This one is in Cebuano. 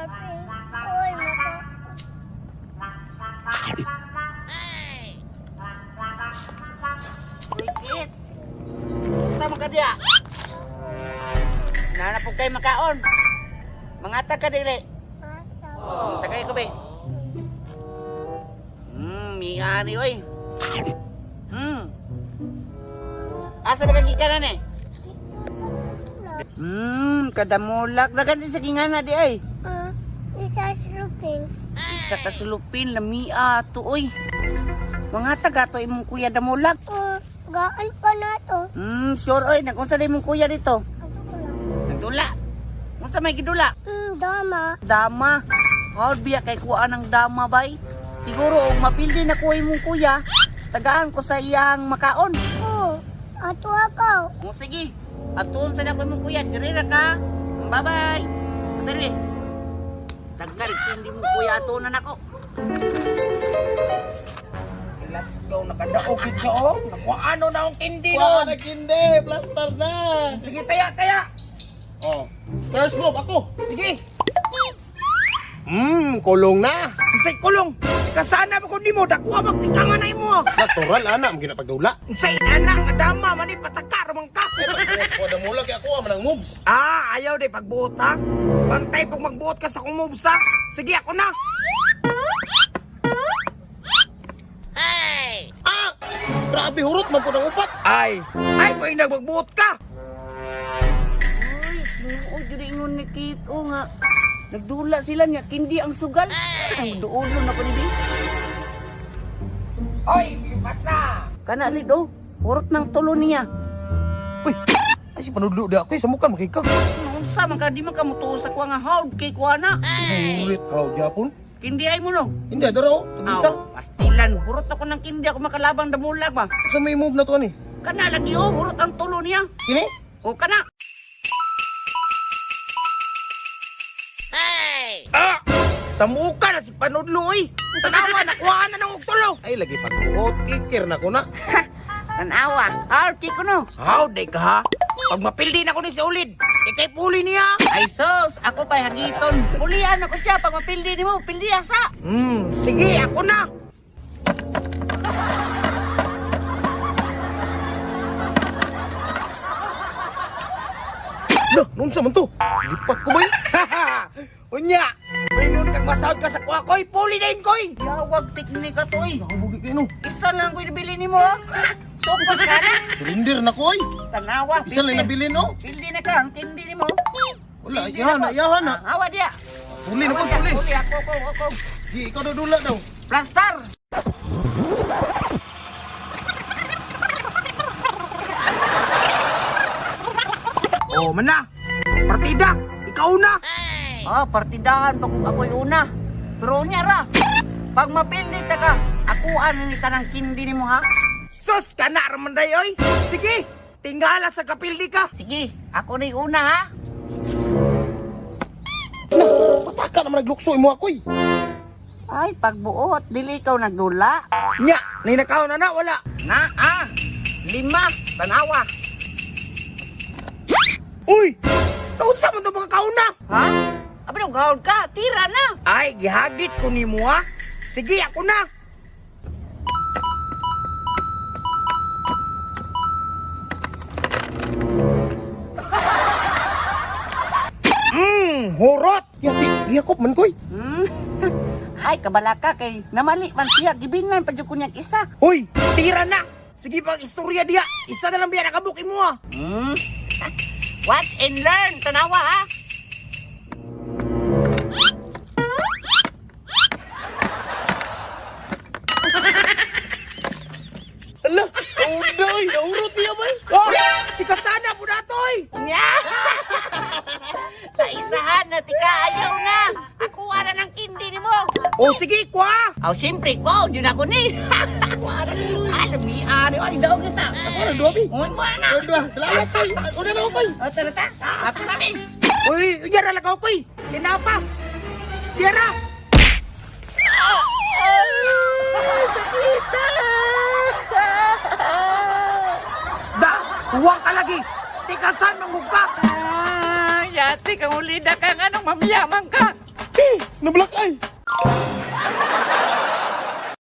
Kape. Oy, maka. Uy, Kit. Sama ka diya. Nana po kay makaon. Mangatag ka dili. Mata. Tagay ko be. Miani oy. Asa ba kang gikan eh? Kadamulak. Dagan sa gingana di ay. Ah, isa sulupin. Isa ka sulupin lamia to oy. Mangatag ato imong kuya damulag. Oh, gaan pa na to. Sure oy, nagunsa na imong kuya dito? Ano ko lang? Nagdula. Unsa may gidula? Dama. Dama. How biya kay kuha ng dama bay? Siguro og mapildi na ko imong kuya, tagaan ko sa iyang makaon. Oh, ato ako. O sige, atuon sa na ko imong kuya, diri ra ka. Bye-bye. Diri. Daggar hindi mo kuya atuon na nako. Let's go, nakadaog yun siya, oh. Nakuha ano na akong kindi Wala nun. na kindi, plaster na. Sige, taya, taya. Oh. First move ako. Sige. Kulong na. Unsay kulong. Kasana ba ko nimo dakuha magtikangan na imo. Natural ana ang ginapagdula. Unsay ana nga dama man ni pataka ramang ka. Ko da mula kay ako man ang moves. Ah, ayaw day pagbuot ha. Bantay pag magbuot ka sa akong moves ha. Sige, ako na. Ah! Grabe hurot man pud ang upat. Ay, ay ko yung nagbuot ka. Uy, tinuod jud ingon ni Kit o nga. Nagdula sila niya kindi ang sugal. Ang duolo na ko ni Bi. Oy, lipas na. Kana lido, hurot ng tulo niya. Uy, ay si panudlo di ako eh, sa mukha makikag. Unsa man ka di man ka mutuo sa kuha nga howd kay kuha na. Hurit how gyapon. Kindi ay mo no. Hindi dara oh, tag-isa. Aw, pastilan, hurot ako ng kindi ako makalabang damulag ba. Sa may move na to ani. Kana lagi oh, hurot ang tulo niya. Kini? O kana. Ah! Sa muka na si Panudlo oy. Tanawa nakuha na ng og tulo. Ay lagi pagbuot, kikir na ko na. Tanawa, howd kay kuno. How day ka ha? Pag mapildi na ko ni si Ulid, ikay puli niya. Ay sos, ako pa'y hagiton. Pulian ako siya pag mapildi nimo, pildi asa. Sige, ako na. Lah, nunsa man to? Lipat ko ba yun? Unya, mingon kag masahod ka sa kuha koy, puli din koy. Yawag teknika to eh. Nakabugi kayo no. Isa lang ko nabili nimo. oh. Sukod ka na. Surrender na ko ay. Tanawa. Isa lang nabilin oh. Pildi na ka, ang kindi nimo. Wala, iyahan na, iyahan na. Ah, Awa diya. Tuli na ko, Awa diya, tuli. Tuli ako, ako, ako. Di, ikaw daw dula daw. Plaster. Oh, man na. Partida, ikaw na. Ah, partidahan pa kung ako'y una. Pero niya ra. Pag mapildi ta ka, akuan ni tanang kindi nimo ha. Sus ka na raman day oy. Sige, tingala sa kapildi ka. Sige, ako na una ha. Lah, pataka naman naglukso imo ako eh. Ay, pagbuot, dili ikaw nagdula. Nya, ninakaw na na wala. Na, ah, lima, tanawa. Uy, naunsa man to mga kauna? Ha? Abi nung gahol ka, tira na. Ay, gihagit ko nimo ha. Sige, ako na. Hurot. Yati, gihakop man koy. Ay, kabalaka kay namali man siya, gibinan pa jud ko niyang isa. Uy, tira na. Sige pag istorya diya. Isa na lang biya nakabuk imo ha. Watch and learn, tanawa ha. Ala, uday, naurot niya bay. Oh, ikasana po na to eh. Nya! Sa isahan na tika ayaw na. Ako ara ng kindi nimo. Oh, sige, kwa. Aw, siyempre, wow, yun ako ni. Alam ni ani ay daw kita. Ako na duha bi. Uy, mo na. Ako duha. Salamat koy. Una na ako koy. O, tara ta. Ato kami. Uy, diya na lang ako koy. Tinapa. Diya na. Sakit. Da, tuwang ka lagi. Tikasan, manghug ka. Ah, yati kang ulida ka nga nung mamiyamang ka. Di, Na black eye.